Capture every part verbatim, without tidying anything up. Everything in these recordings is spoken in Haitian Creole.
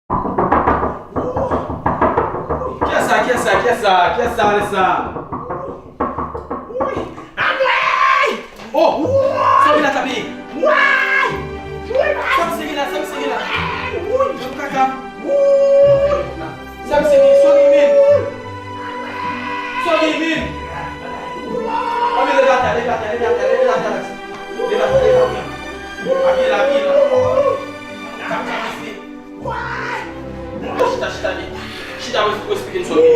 Kiyès sa, kiyès sa, kiyès sa, kiyès sa, lè sa? Anmwey! Oh! Sa w gen la, Tapi? Sa misye gen la, sa misye gen la? Nan kaka. Sa misye gen, sa w gen, men? Sa w gen, men? Anmwey, leve atè, leve atè, leve atè, leve atè, leve atè. Leve atè, leve atè. Apiye la, apiye la. Sa misye gen? Chita, chita, chita. Chita, pou, pou esplike m sa w gen.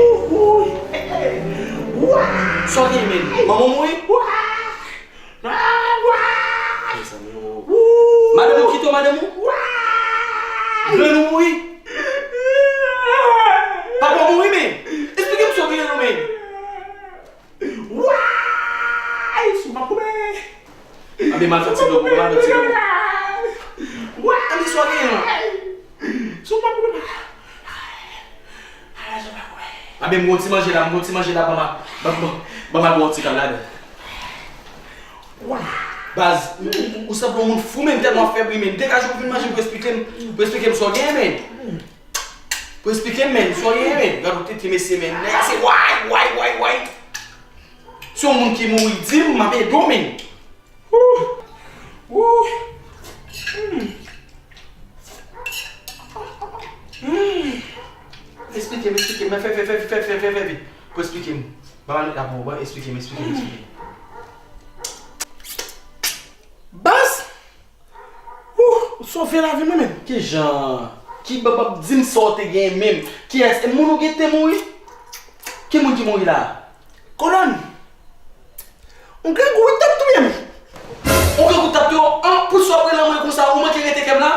Sa w gen, men? Manman w mouri? Madanm ou kite w, madanm ou? Grann ou mouri? Papa w mouri, men? Esplike m sa w gen, non, men. Way! Sou m ap koupe! Anben, m al fè ti dlo pou ou, m al fè ti dlo pou ou. Anben, sa w gen an? Sou m ap koupe! Anben, m gon ti manje la, m gon ti manje la, ban m a, ban, ban, ban m al bwè yon ti kal ladan. Baz, ou, ou, ou sanble yon moun fou, men, tèlman w ap fè bri, men. Degaje w vin manje pou esplike m, pou esplike m sa w gen, men. Pou esplike m, men, sa w gen, men. Gad yon tete mesye, men. Nèg se way, way, way, way. Si yon moun ki mouri, di m, m ap ede w, men. Wouh! Wouh! Hmm. Hmm. Esplike m, esplike m. Fè, fè, fè vit. Pou esplike m. Ban m al met la pou ou, ban, esplike m, esplike m, esplike m. Baz! Wouh, ou sove lavi mwen menm. Kijan? Ki, ba, ba, di m sa w te gen menm. Kiyès? E moun ou gen te mouri? Ki moun ki mouri la? Kolòn. On grangou t ap touye m. On grangou t ap touye w? An, pou sa w ap rele mwen konsa, ou manke rete kè m la?